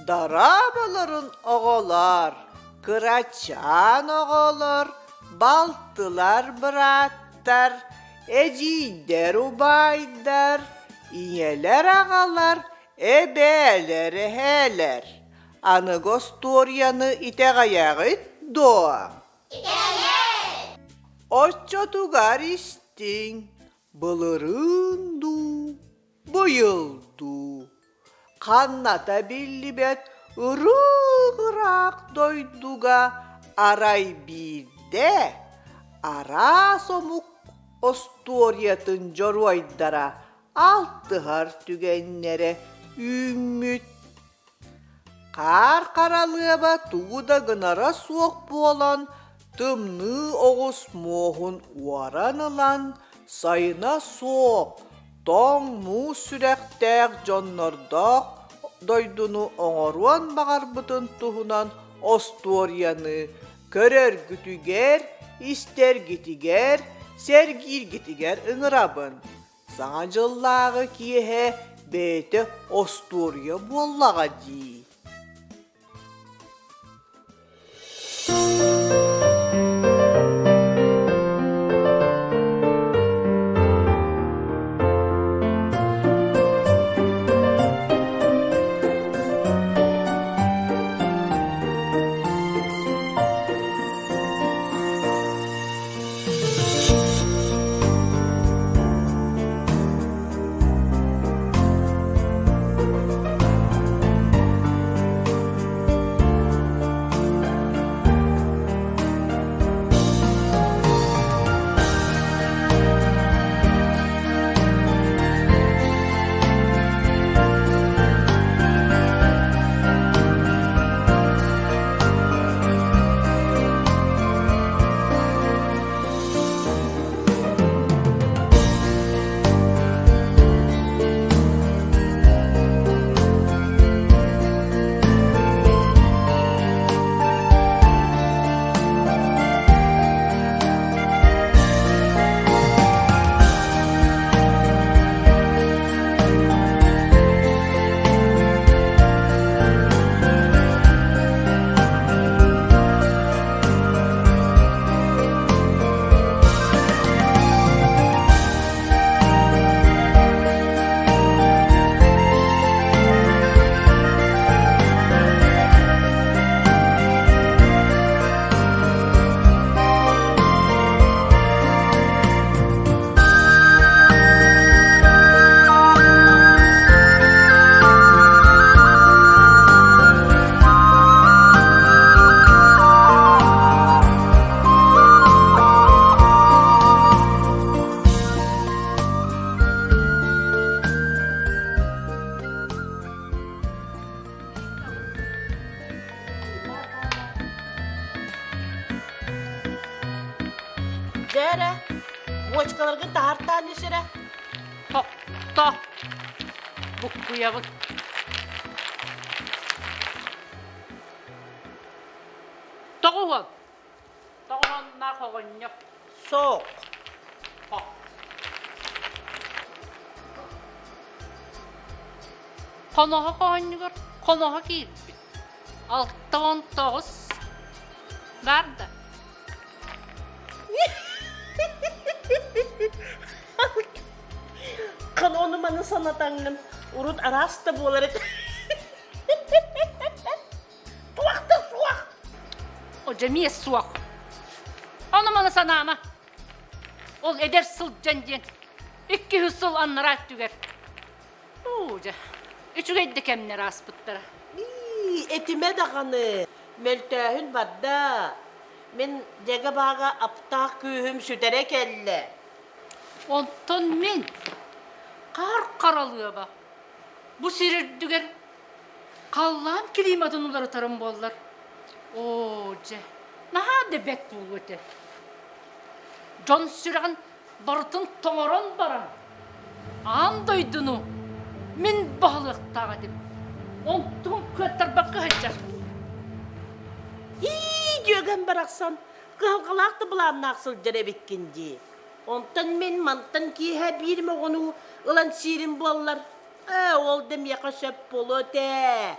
Дорооболорун оҕолор, кырачаан оҕолор, балтылар, бырааттар, эдьиийдэр, убайдар, ийэлэр, аҕалар, эбээлэр, эһээлэр. Аныгы остуоруйаны итэҕэйэҕит дуо? Оччотугар истиҥ, былырыын дуу, быйыл дуу, ханната биллибэт ырыых-ыраах дойдуга арай биирдэ араас омук остуоруйатын дьоруойдара алтыһар түгэннэрэ үүммүт. Хаар харалыаба тугу да гынара суох буолан, тымныы оҕус муоһун уоран ылан, сайына суох, тоҥ муус сүрэхтээх дьоннордоох дойдуну оҥоруон баҕарбытын туһунан остуоруйаны көрөргүтүгэр, истэргитигэр, сэргииргитигэр ыҥырабын. Саҥа дьыллааҕы киэһэ бэйэтэ остуоруйа буоллаҕа дии. Дьэ эрэ, буочкаларгын таһартаан ис эрэ. Тохто. Буккуйабыт. Тоҕуһун. Тоҕуһуннаах оҕонньор. Суох. Хоноһо хоонньугар хоноһо киирбит. 69 баар да? Ханону маны санатаҥҥын урут араас да буолар этэ. Туох да суох. О, дьэ эмиэ суох. Ону маны санаама. Ол эдэр сылдьан диэн икки сыл аннараа өттүгэр Уу, дьэ, үчүгэй да кэмнэр ааспыттара. Ии, этимэ даҕаны, мөлтөөһүн барда. Мин дьэгэ-баага аптаах күүһүм сүтэрэ кэллэ. Онтон мин хаар харалыаба бу сир үрдүгэр халлаан климатын уларытарым буоллар. Оо, дьэ, наһаа да бэрт буолуо этэ. Дьон сүрэҕин барытын тоҥорон баран, аан дойдуну мин баһылыахтаах этим. Онтун кыаттарбакка сылдьар. Ии, дьүөгэм барахсан, кыһалҕалаах да былааннаах сылдьар эбиккин дии. Онтон мин мантан киэһэ биир оҕону ылан сиирим буоллар, ээ, ол да миэхэ сөп буолуо этэ.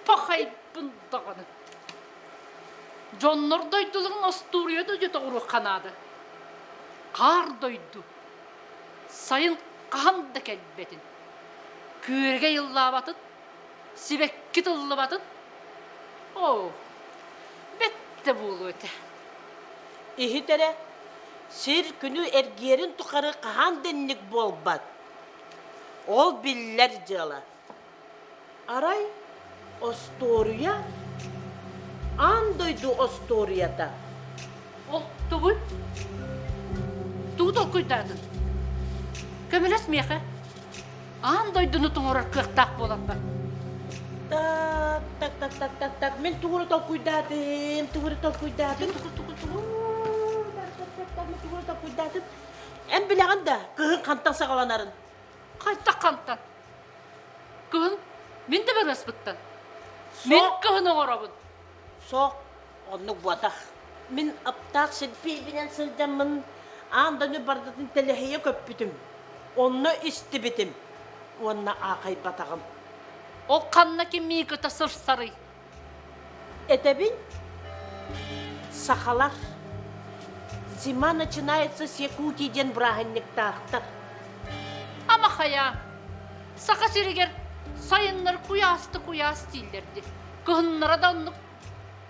Пахайбын даҕаны. Дьоннор дойдуларын остуоруйа дойдута оҥоруохха наада. Хаар дойду. Сайын хаһан да кэлбэтин. Күөрэгэй ыллаабатын, сибэкки тыллыбатын. Оо, бэттэ буолуо этэ. Иһит эрэ, сир күнү эргиэрин тухары хаһан да инник буолбат. Ол биллэр дьыала. Арай остуоруйа аан дойду остуоруйата. Ол тугуй? Тугу толкуйдаатыҥ? Көмөлөс миэхэ. Аан дойдуну тоҥорор кыахтаах буолан бар. Так, так, так, так, так, так. Мин тугу эрэ толкуйдаатым, тугу эрэ толкуйдаатым. Тугу, тугу, тугу? Так, так, так, так, мин тугу эрэ толкуйдаатым. Эн билэҕин да, кыһын хантан саҕаланарын? Хайдах хантан? Кыһын мин да барыаспыттан. Мин кыһын оҥоробун. Суох, оннук буотах. Мин аптаах силпиибинэн сылдьаммын аан дойду бардатын тэлэһийэ көппүтүм. Онно истибитим уонна аахайбатаҕым. Ол ханна ким кыта сырсарый? Этэбин, сахалар «Зима начинается с Якутии» диэн бырааһынньыктаахтар. Ама хайа, Саха сиригэр сайыннар куйаасты куйаас дииллэр дии. Кыһыннара да оннук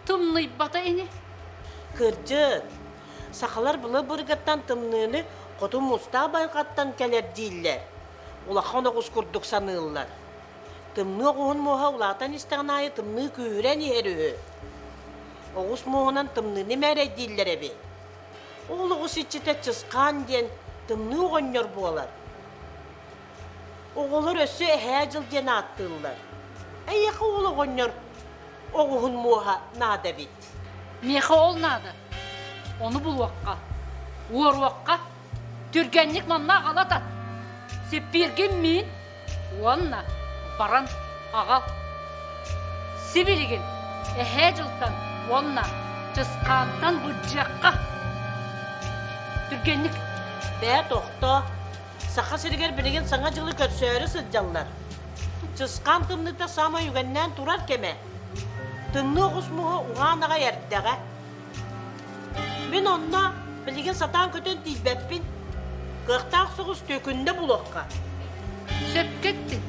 тымныйбата ини. Кырдьык, сахалар былыр-былыргыттан тымныыны хоту муустаах байҕаттан кэлэр дииллэр. Улахан оҕус курдук саныыллар. Тымныы оҕуһун муоһа улаатан истэҕин аайы тымныы күүһүрэн иһэр үһү. Оҕус муоһунан тымныыны мээрэйдииллэр эбит. Ол оҕус иччитэ Чысхаан диэн тымныы оҕонньор буолар. Оҕолор өссө Эһээ Дьыл диэн ааттыыллар. Эйиэхэ ол оҕонньор оҕуһун муоһа наада эбит. Миэхэ ол наада. Ону булуохха, уоруохха, түргэнник манна аҕала тат. Сиппииргин миин уонна баран аҕал. Сибилигин Эһээ Дьылтан уонна Чысхаантан былдьыахха. Түргэнник. Бээ, тохтоо. Саха сиригэр билигин Саҥа дьылы көрсөөрү сылдьаллар. Чысхаан тымныыта саамай үгэннээн турар кэмэ. Тымныы оҕус муоһа уһаан аҕай эрдэҕэ. Мин онно билигин сатаан көтөн тиийбэппин. Кыахтаах соҕус түөкүннэ булуохха. Сөпкө эттиҥ.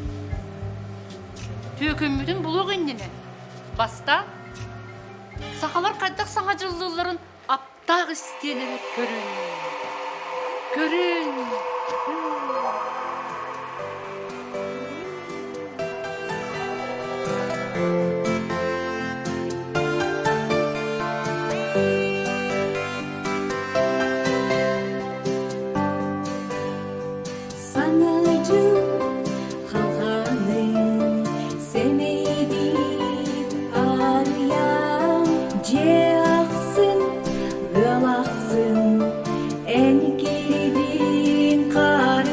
Түөкүммүтүн булуох иннинэ бастаан сахалар хайдах Саҥа дьыллыылларын Аптаах истиэнэни көрүҥ, көрүҥ! Саҥа дьыл халҕанын сэмэйдик арыйан дьиэ ахсын, ыал ахсын эн киирдиҥ хаар.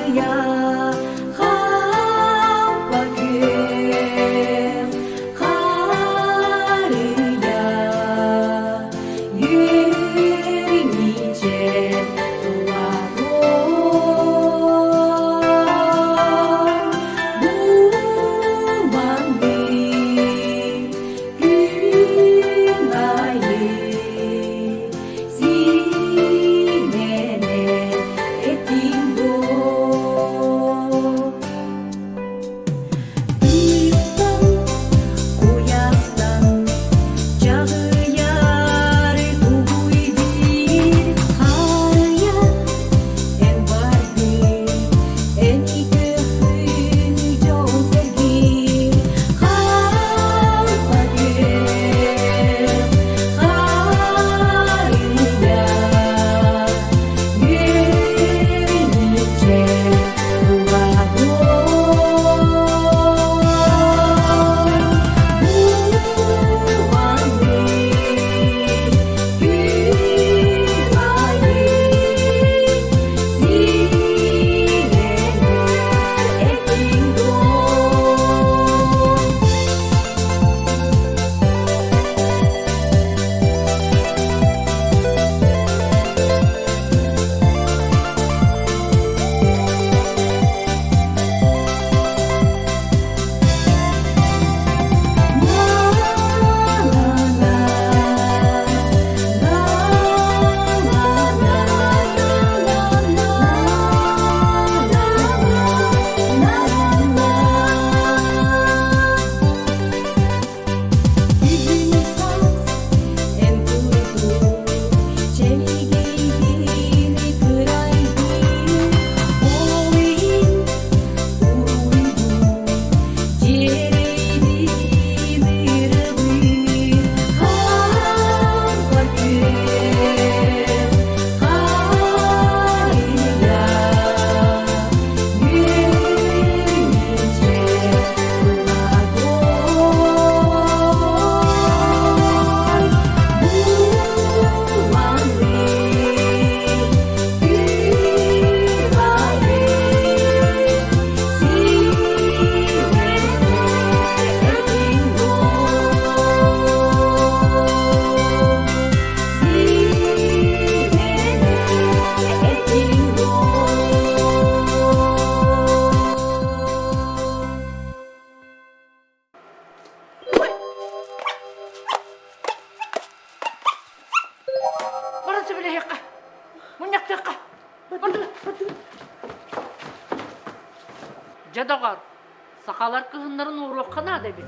Сахалар кыһыннарын ууруохха наада эбит.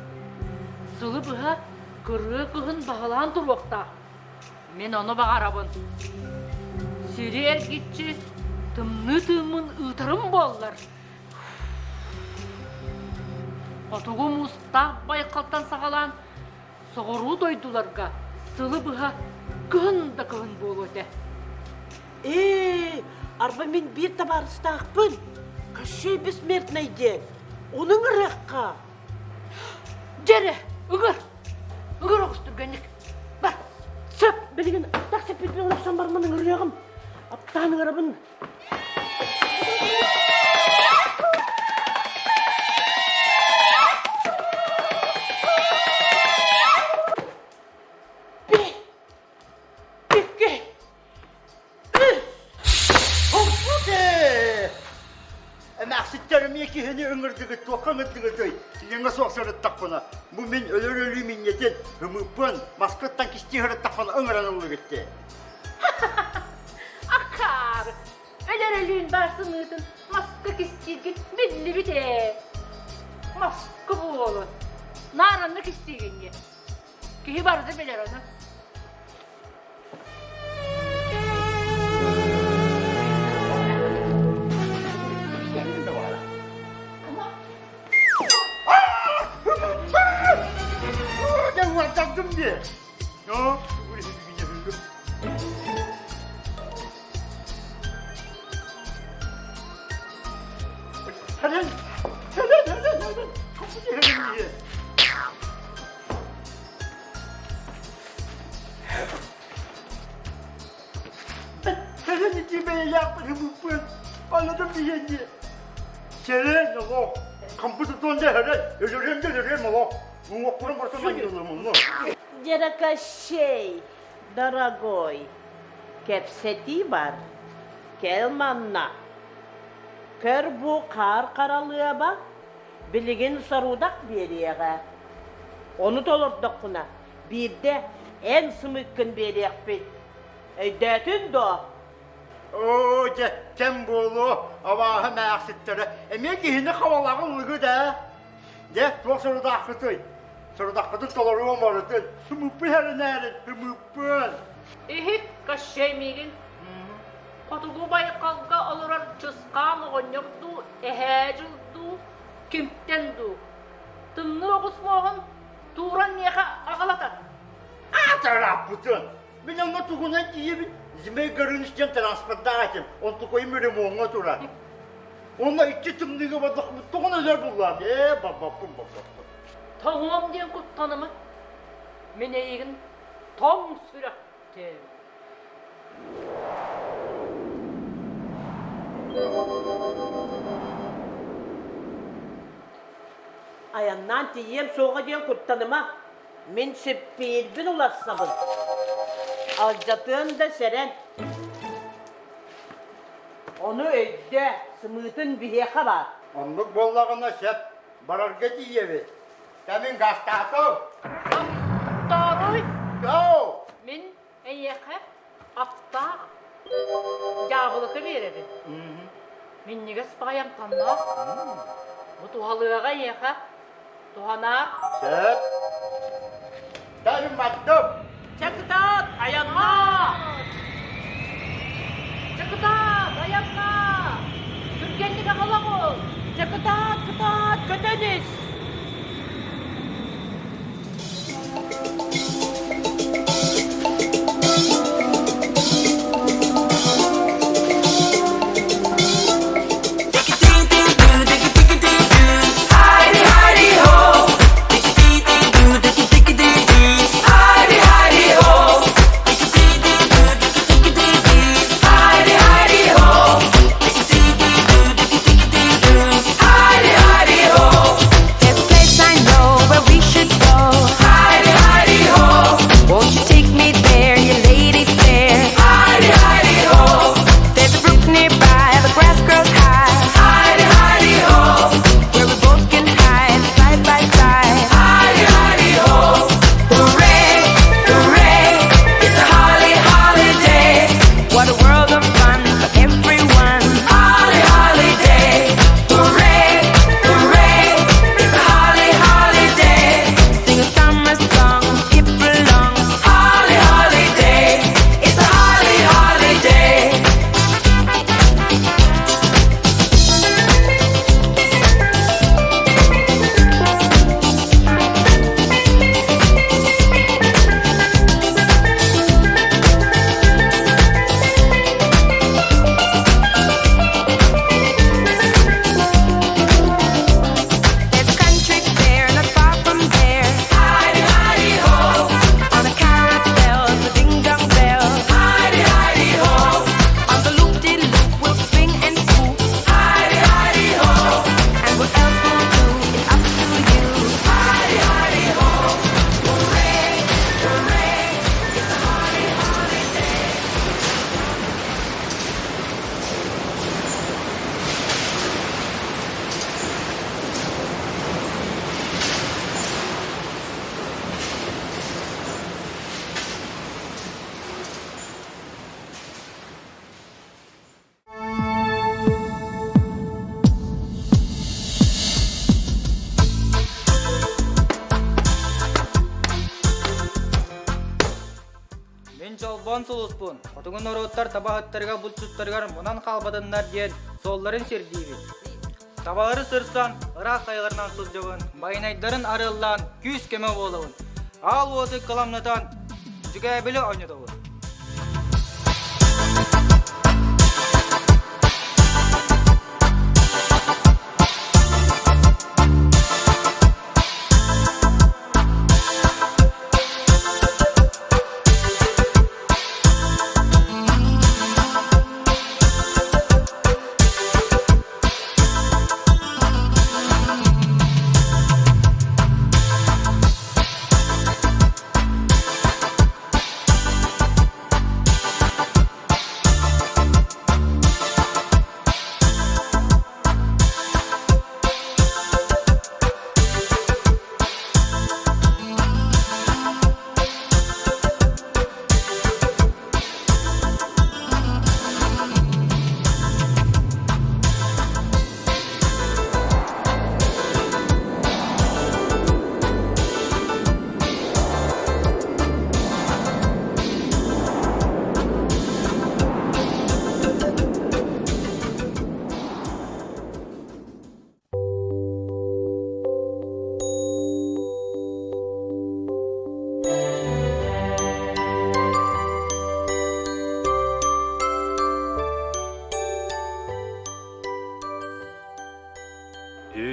Сылы быһа кырыы кыһын баһылаан туруохтаах. Мин ону баҕарабын. Сири эргиччи тымныы тыыммын ыытарым буоллар. Хотугу муустаах байҕалтан саҕалаан соҕуруу дойдуларга сылы быһа кыһын да кыһын буолуо этэ. Ээ, арба мин биир табаарыстаахпын. Кощей бессмертный диэн. Ону ыҥырыахха. Дьэрэ, ыҥыр! Ыҥыр оҕус түргэнник. Бар. Сөп, билигин аттаах сэппитин олорсон бармын ыҥырыаҕым. Аптаан ыҥырабын. Бір, икки, үс. Эмээхситтэр эмиэ киһини ыҥырдыгыт, туохха ыҥырдыгытый? Иҥҥэ суох сырыттахпына, бу мин өлөр өлүү минньитин, ымыыппын, маскыттан кистии сырыттахпына ыҥыран ыллыгыт дии. Акаары, өлөр өлүүн баар сымыытын маска кистииргит биллибит ээ. Маска буолун. Нааранны кистиигин диэн. Киһи барыта билэр ону. Дьэ уордардым дии. Ханан, ханан, ханан, ханан, Ханан ити бэйэлээхпин ымыппын, анадым диһэнни. Сэрэн олох, компьютертон да хэрэн, өлөрөм да өлөрөм олох. Уҥуохпунан барытын анньылым онно. Деракощей, дорогой, кэпсэтии бар. Кэл манна. Көр бу хаар харалыаба, билигин сорудах биэриэҕэ. Ону толордоххуна, биирдэ эн сымыыккын биэриэхпит. Өйдөөтүн дуо? Оо, дьэ, кэм буолуо, абааһы эмээхситтэрэ эмиэ киһини хабалаҕын ылыгыт ээ. Дьэ, туох сорудаххытый? Сорудаххытын толоруом барытын. Сымыыппын эрэнээрин, сымыыппын. Иһит, Кощей миигин. Хотугу Байкалга олорор Чысхаан оҕонньор дуу, эһээ дьыл дуу, кимтэн дуу? Тымныы оҕус муоһун тууран миэхэ аҕалатар. Аатарааппытын! Мин онно тугунан тиийэбин? Змей Горыныч диэн транспордаах этим. Онтукайым ремоҥҥа турар. Онно икки тымныыга бардахпыт тоҕон өлөр буллаам. Ээ, баббаппын, баббаппын. Тоҥуом диэн куттаныма. Мин эйигин тоҥ сүрэхтээм. Айаннаан тиийиэм суоҕа диэн куттаныма. Мин сиппиирбин уларсабын. Алдьатыан да сэрэн. Ону өйдөө, сымыытын биһиэхэ баар. Оннук буоллаҕына сөп, барарга тиийэбит. Кэмин гастаатым. Торуй. Go! Мин эйиэхэ аптаах дьаабылыка биэрэбин. Минньигэс баҕайы амтаннаах. Бу туһалыаҕа эйиэхэ. Туһанаар. Сөп. Кэлин баттым. Чакытаат, айаннаа! Чакытаат, айаннаа! Түргэнник аҕалаҕын! Чакытаат, кытаат, көтөн ис! Чолбон сулуспун, хотугу норуоттар табаһыттарыгар булчуттарыгар мунан хаалбатыннар диэн суолларын сирдиибин. Табалары сырсан, ыраах хайаларынан сылдьабын, байанайдарын арыаллаан күүс-көмө буолабын. Аал уоту кыламнатан, дьүгээбили оонньотобун.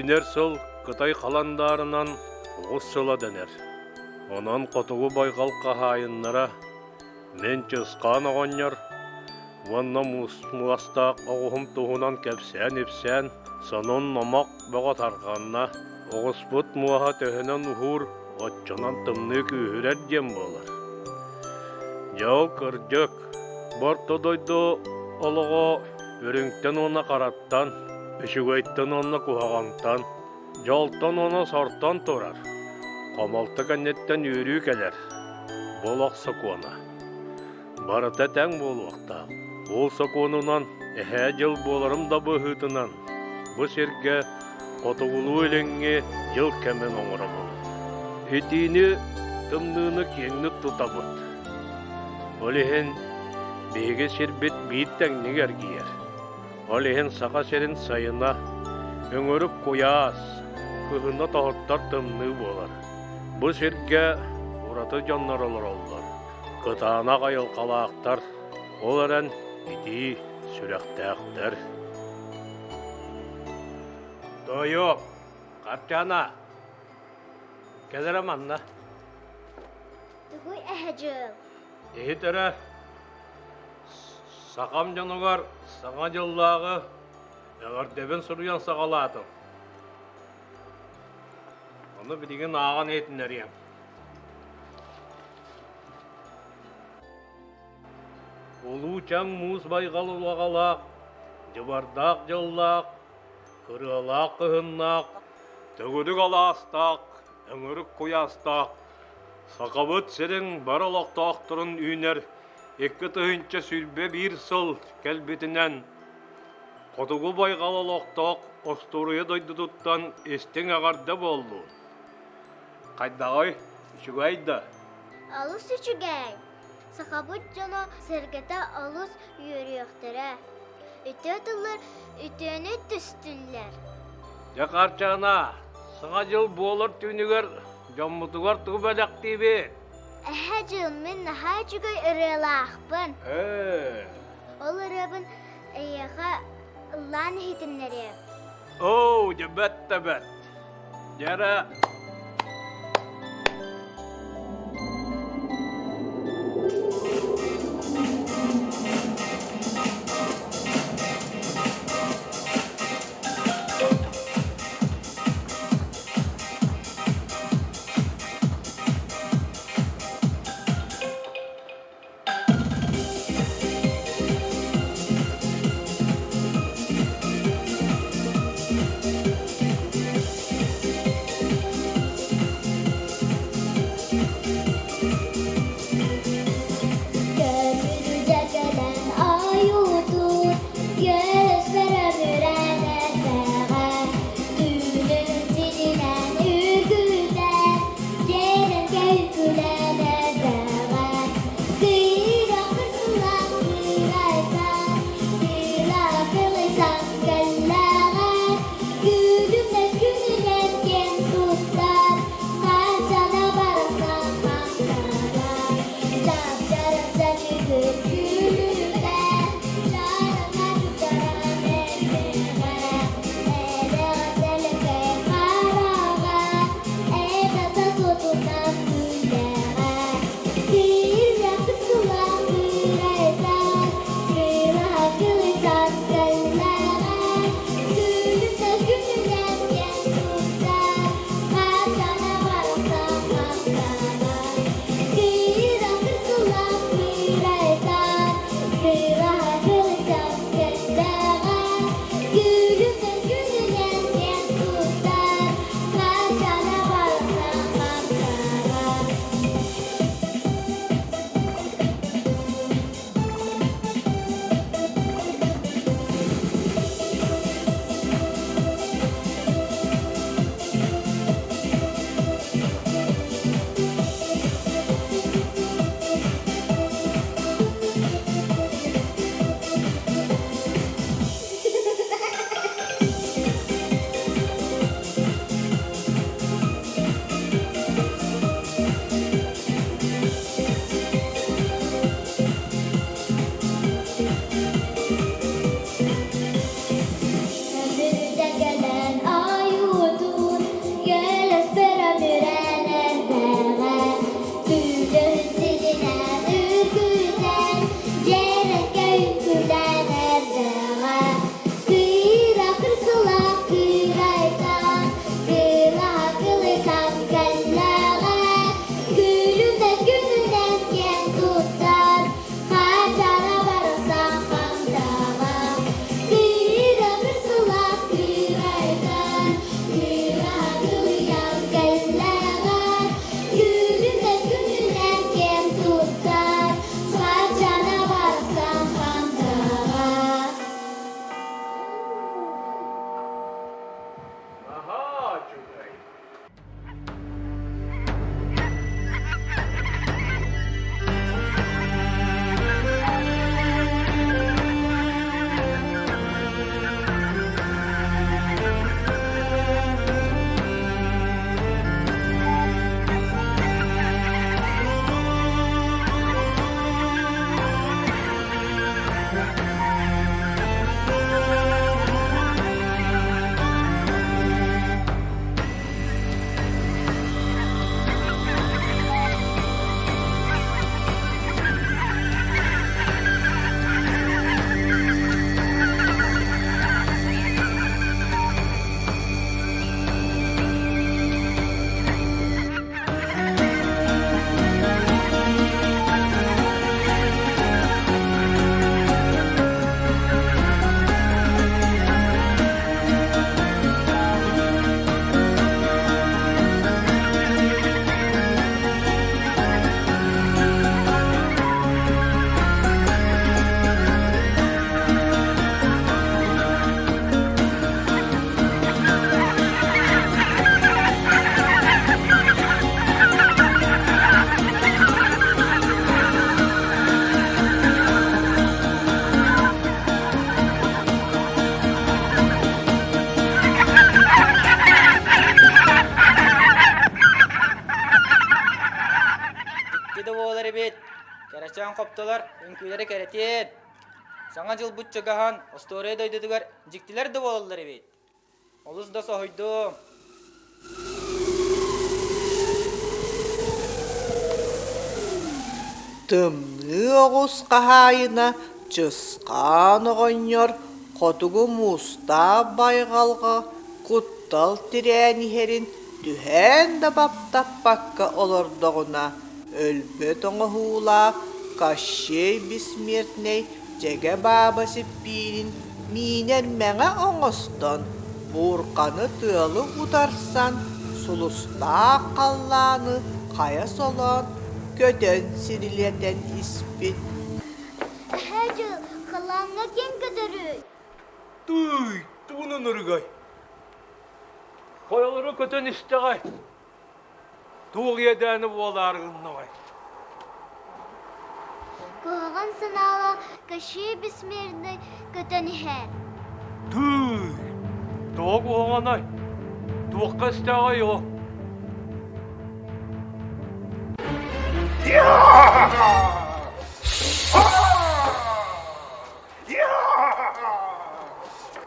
Үүнэр сыл Кытай халандаарынан оҕус сыла дэнэр. Онон хотугу байҕал хаһаайыннара Мин Чысхаан оҕонньор уонна муостаах оҕуһум туһунан кэпсээн-ипсээн, сонун номох бөҕө тарҕанна. Оҕуспут муоһа төһөнөн уһуур, оччонон тымныы күүһүрэр диэн буолар. Дьэ ол кырдьык, бу орто дойду олоҕо үрүҥтэн уонна хараттан, үчүгэйтэн уонна куһаҕантан, дьолтон уонна сортон турар. Хомолто кэнниттэн үөрүү кэлэр. Бу олох сокуона. Барыта тэҥ буолуохтаах. Ол сокуонунан эһээ дьыл буоларым да быһыытынан бу сиргэ хотугулуу-илиҥҥи дьыл кэмин оҥоробун. Итиини, тымныыны киэҥник тутабыт. Ол иһин биһиги сирбит биир тэҥник эргийэр. Ол иһин Саха сирин сайына өҥүрүк куйаас, кыһына тоһуттар тымныы буолар. Бу сиргэ ураты дьоннор олороллор, кытаанах айылҕалаахтар, ол эрэн итии сүрэхтээхтэр. Тойуок, Хапчаана, кэлэрэ манна. Тугуй эһэ дьыл? Иһит эрэ, Сахам дьонугар Саҥа дьыллааҕы эҕэрдэбин суруйан саҕалаатым. Ону билигин ааҕан иһитиннэриэм. Улуу чаҥ муус байҕал улаҕалаах, дьыбардаах дьыллаах, кырыалаах кыһыннаах, төгүрүк алаастаах, өҥүрүк куйаастаах Сахабыт сирин бары олохтоохторун үүнэр 2021 сыл кэлбитинэн Хотугу байҕал олохтоох остуоруйа дойдутуттан истиҥ эҕэрдэ буоллун! Хайдаҕый, үчүгэй да? Олус үчүгэй! Сахабыт дьоно сэргэтэ олус үөрүөхтэрэ. Үтүө тыллар үтүөнү түстүннэр. Дьэ, Хаарчаана, Саҥа дьыл буолар түүнүгэр дьоммутугар тугу бэлэхтиибит? Эһэ дьыл, мин наһаа үчүгэй ырыалаахпын. Ээ. Ол ырыабын эйиэхэ ыллаан иһитиннэриэм. Оо, дьэ бэт да бэт. Дьэ эрэ Чөкчөөн хоптолор үҥкүүлэрэ кэрэтиэн. Саҥа дьылбыт чугаһаан остуоруйа дойдутугар дьиктилэр да буолаллар эбит. Олус да соһуйдум. Тымныы оҕус хаһаайына Чысхаан оҕонньор хотугу муустаах байҕалга куттал тирээн иһэрин түһээн да баптаппакка олордоҕуна, өлбөт оҥоһуулаах Кощей Бессмертнэй дьэгэ бааба сиппиирин миинэн мэҥэ оҥостон, буурҕаны тыалы утарсан, сулустаах халлааны хайа солоон, көтөн сирилэтэн испит. Эһээ Дьыл, халлааҥҥа киэҥ көтөрүй? Тыый, тугунан ырыгай? Хайалара көтөн истэҕэй? Туох иэдээни буолаары гыннаҕай? Куһаҕан санаалаах Кощей Бессмертный көтөн иһэр. Тыый, тоҕо куһаҕанай? Туохха истэҕэй ол?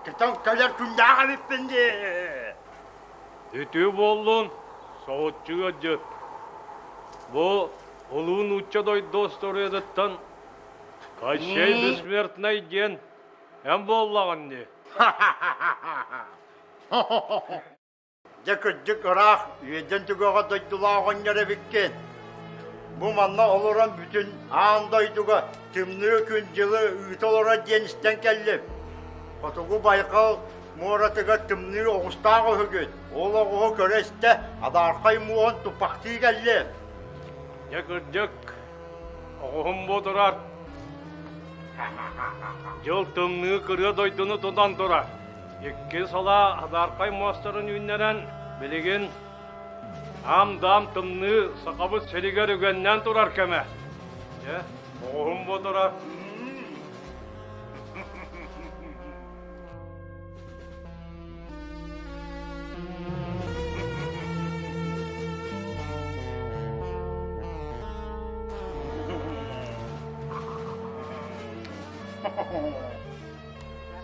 Көтөн кэлэр күннээх эбиппин дии. Үтүө буоллун, соһуччу ыалдьыт. Бу улуу нуучча дойду остуоруйатыттан Кощей Бессмертный диэн эн буоллаҕын дии. Дьэ кырдьык ыраах үөдэн түгэҕэ дойдулаах оҕонньор эбиккин. Бу манна олорон бүтүн аан дойдуга тымныы күн дьылы ыыта олорор диэн истэн кэллим. Хотугу байҕал муоратыгар тымныы оҕустаах үһүгүт. Ол оҕуһу көрө-истэ адаархай муоһун туппахтыы кэллим. Дьэ кырдьык, оҕуһум бу турар. Дьыл тымныы кырыа дойдуну тутан турар. Икки салаа адаархай муостарын үүннэрэн, билигин аам-даам тымныы Сахабыт сиригэр үгэннээн турар кэмэ. Дьэ, оҕуһум бу турар.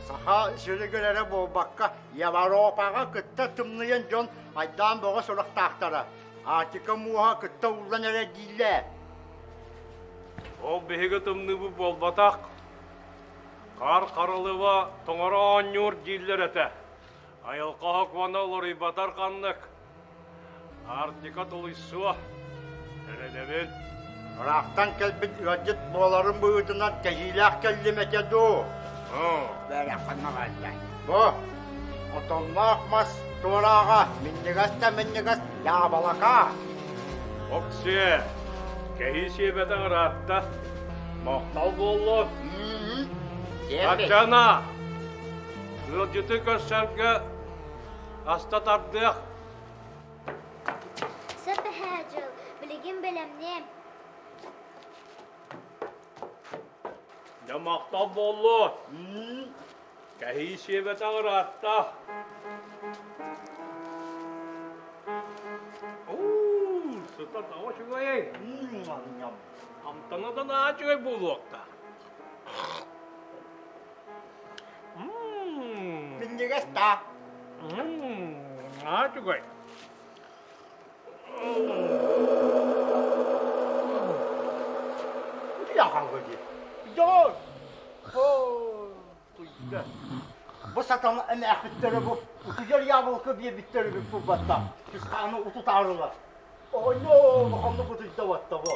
Саха сиригэр эрэ буолбакка, Европаҕа кытта тымныйан дьон айдаан бөҕө сурахтаахтара. Арктика мууһа кытта ууллан эрэ дииллэр. Ол биһиги тымныыбыт буолбатах. Хаар харалыба тоҥоро оонньуур дииллэр этэ. Айылҕа сокуона уларыйбатар ханнык. Арктика тулуйсуо, эрэнэбин. Ыраахтан кэлбит ыалдьыт буоларын быһыытынан кэһиилээх кэллим этэ дуу? Бу отонноох мас туорааҕа минньигэс да минньигэс дьаабалака. Оксиэ, кэһии сиэбэтэх ыраатта. Махтал буоллун. Татьяна, ыалдьыты көрсөргө аста тардыах. Сөп эһээ дьыл, билигин бэлэмниэм. Дьэ махтал буоллун. Кэһии сиэбэтэх ыраатта. Уу, сыта тоҕо үчүгэй. Амтана да наһаа үчүгэй буолуохтаах. Минньигэс да. Наһаа үчүгэй. Дьон! Бу сатана эмээхиттэрэ бу утуйар яблоко биэрбиттэр эбит буолбатта. Кысхааны утутаарылар. Оҕонньоо, улаханнык утуйда батта бу.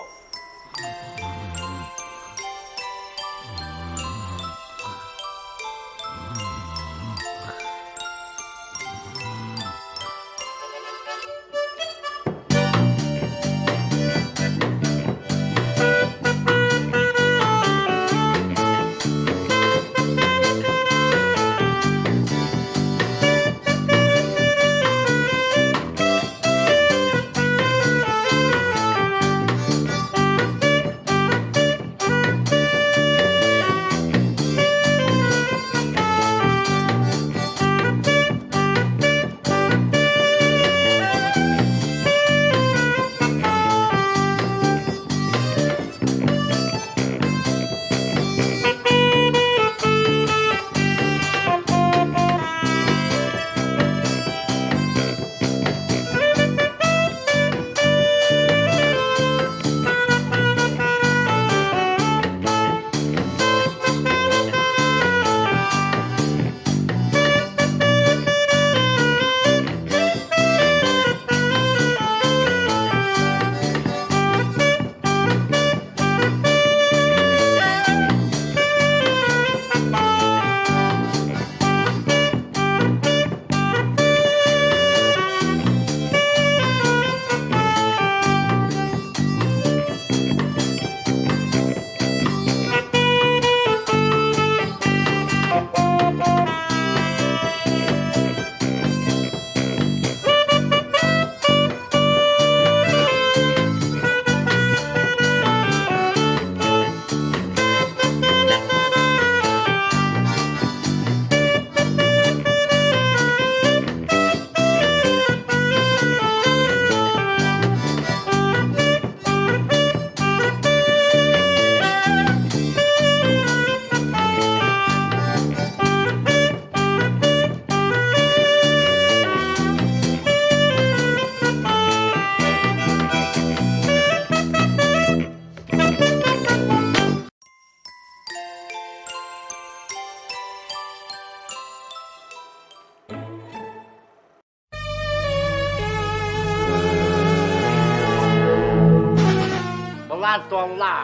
Былаан туолла.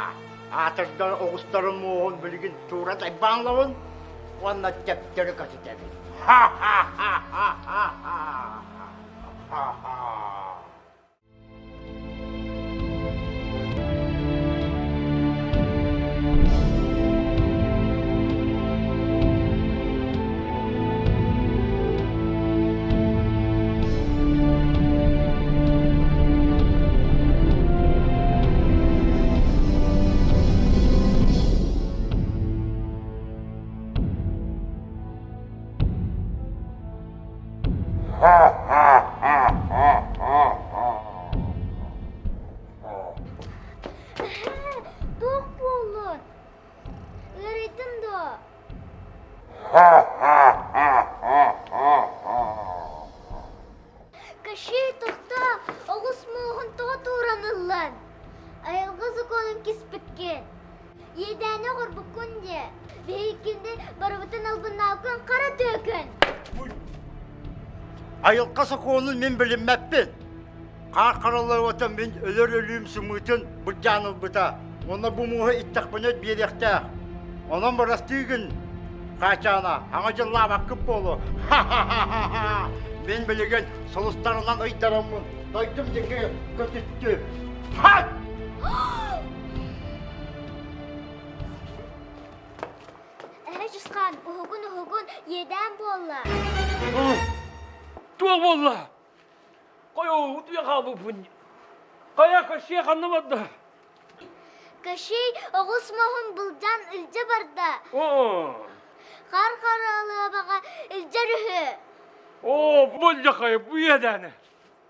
Аатырдар оҕустарын муоһун билигин туура тайбаанлабын уонна тэптэрэ көтүтэбин. Ха-ха-ха-ха-ха-ха! Ха-ха! Туох буоллун? Ыарыйдын дуо? Кощей тохтоо, оҕус муоһун тоҕо тууран ыллын? Айылҕа сокуонун киспиккин. Иэдээни оҕорбуккун диэ. Биһиккини барыбытын албыннаабыккын хара түөкүн. Айылҕа сокуонун мин билиммэппин. Хаар хараллыбыта мин өлөр өлүүм сымыытын былдьаан ылбыта. Уонна бу мууһу иттэхпинэ биэриэхтээх. Онон бырастыы гын, Хаачаана, аҥа дьыллаабаккыт буолуо. Ха-ха-ха-ха! Мин билигин сулустарынан ыйдараммын дойдум диэки көтүттүм. Хат! Эһэ Чысхаан, уһугун-уһугун, иэдээн буолла. Туох буолла? Хайа утуйа хаалбыппын. Хайа Кощей ханна барда? Кощей оҕус муоһун былдьаан илдьэ барда. Хаар харалыабаҕа илдьэр үһү. Оо, болдьахай, бу иэдээнэ.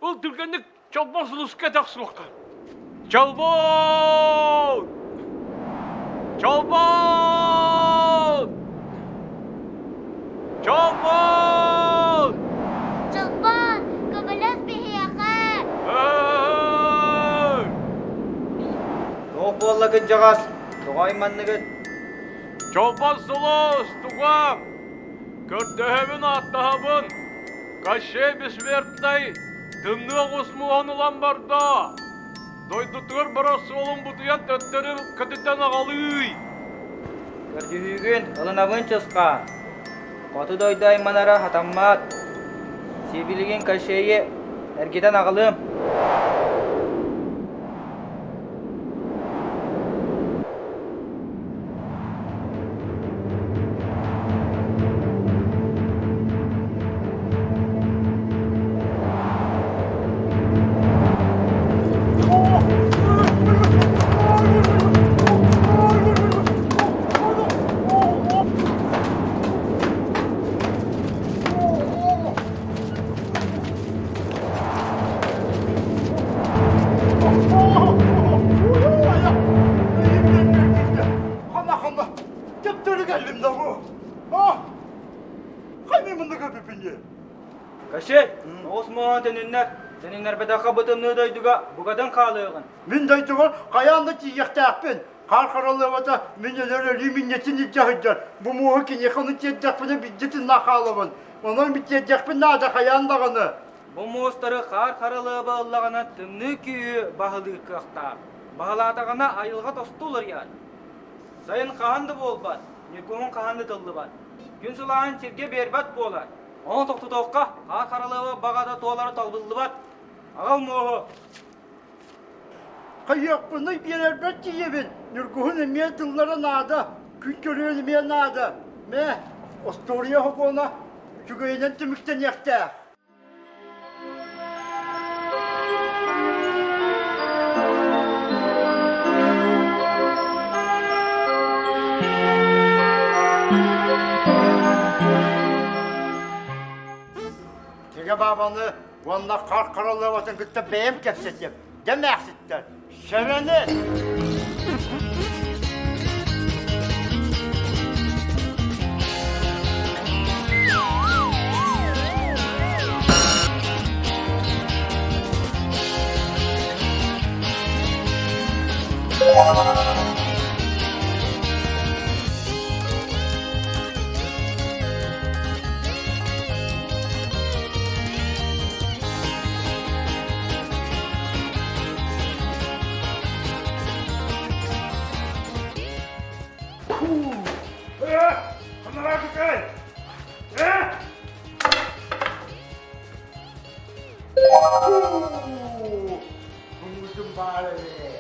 Ол түргэнник Чолбон сулуска тахсыахха. Чолбон! Чолбон! Чолбон! Чолбон, көмөлөс биһиэхэ! Туох буолла кырдьаҕас? Тоҕо айманныгыт? Чолбон сулус, тугам! Көрдөһөбүн, ааттаһабын! Кощей Бессмертный тымныы оҕус муоһун ылан барда. Дойдутугар барар суолун бутуйан төттөрү көтүтэн аҕалыый. Көрдүһүүгүн ылынабын чысхаан. Хоту дойду айманара хатаммат. Сибилигин Кощейи эргитэн аҕалыам. Хана-хана, төптөрү кэллим да бу. Хайны мындыга бүпүнье. Кащей, оҕус муоһун төнүннэр, төнүннэрбэтэххэ бу тымныы дойдуга букатын хаалыаҕын. Мин дойдубар хайаан да тиийиэхтээхпин. Хаар хараллыбата мин өлөр өлүү минньэтин илдьэ сылдьар. Бу муоһу киниэхэ ону тиэрдэхпинэ билдьитин хаалабын. Онон тиэрдиэхпин наада хайаан даҕаны. Бу муостары хаар харалыаба ыллаҕына тымныы күүһү баһылыыр кыахтаах. Баһылаатаҕына айылҕа тосту уларыйар. Сайын хаһан да буолбат, ньургуһун хаһан да тыллыбат. Күн сылааһын сиргэ биэрбэт буолар. Ону тохтотуохха хаар харалыаба баҕата туолара талбыллыбат. Аҕал муоһу. Хайыахпыный биэрэрбэр тиийэбин. Ньургуһун эмиэ тыллара наада, күн көрүөн эмиэ наада. Мэ, остуоруйа сокуона үчүгэйинэн түмүктэниэхтээх. Тэгэ баабаны уонна хар харалыабатын кытта бэйэм кэпсэтиэм. Дьэ эмээхситтэр, сэрэнэ! Муҥмутун баар эбит.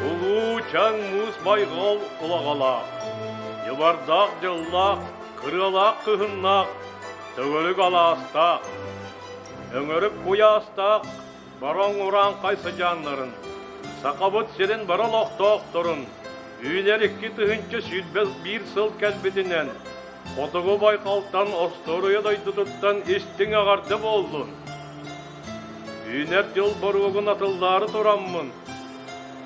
Улуу чаҥ муус байҕал улаҕалаах, дьыбардаах дьыллаах, кырыалаах кыһыннаах, төгүрүк алаастаах, өҥөрүк куйаастаах Бороҥ урааҥхай сыдьааннарын, Сахабыт сирин бары олохтоохторун үүнэр 2021 сыл кэлбитинэн Хотугу Байҕалтан остуоруйа дойдутуттан истиҥ эҕэрдэ буоллун! Үүнэр дьыл боруогун атыллаары тураммын,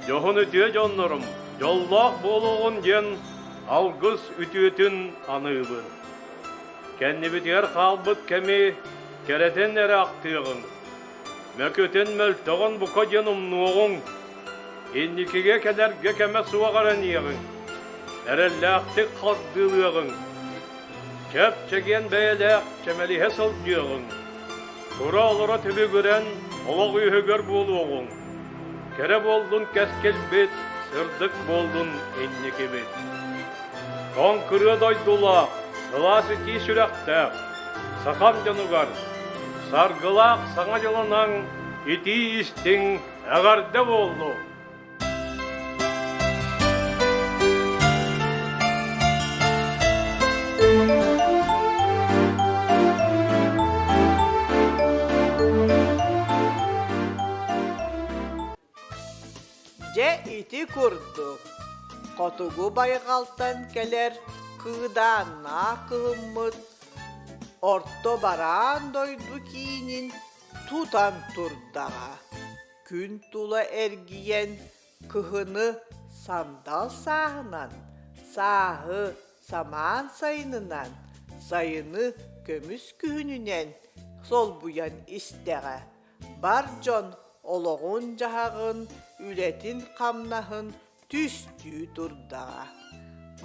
дьоһун үтүө дьоннорум дьоллоох буолуоҕун диэн алгыс үтүөтүн аныыбын. Кэннибитигэр хаалбыт кэми кэрэтин эрэ ахтыаҕыҥ. Мөкүтүн мөлтөҕүн бука диэн умнуоҕуҥ, инникигэ кэлэргэ кэмэ суох эрэниэҕиҥ, эрэллээхтик хардыылыаҕыҥ, чэп-чэгиэн бэйэлээх чэмэлиһэ сылдьыаҕыҥ, тура-олоро түбүгүрэн олох үөһүгэр буолуоҕуҥ, кэрэ буоллун кэскилбит, сырдык буоллун инникибит. Тоҥ кырыа дойдулаах, сылаас итии сүрэхтээх сахам дьонугар саргылаах саҥа дьылынан итии-истиҥ эҕэрдэ буоллун! Дьэ ити курдук, хотугу байҕалтан кэлэр кыыдааннаах кыһыммыт Орто бараан дойду киинин тутан турдаҕа. Күн тула эргийэн кыһыны сандал сааһынан, сааһы самаан сайынынан, сайыны көмүс күһүнүнэн солбуйан истэҕэ. Бар дьон олоҕун-дьаһаҕын, үлэтин-хамнаһын түстүү турдаҕа.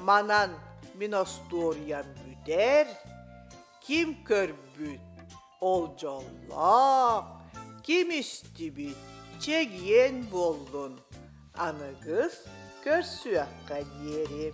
Манан мин остуоруйам бүтэр, ким көрбүт ол дьоллоох, ким истибит чэгиэн буоллун, аныгыс көрсүөххэ диэри.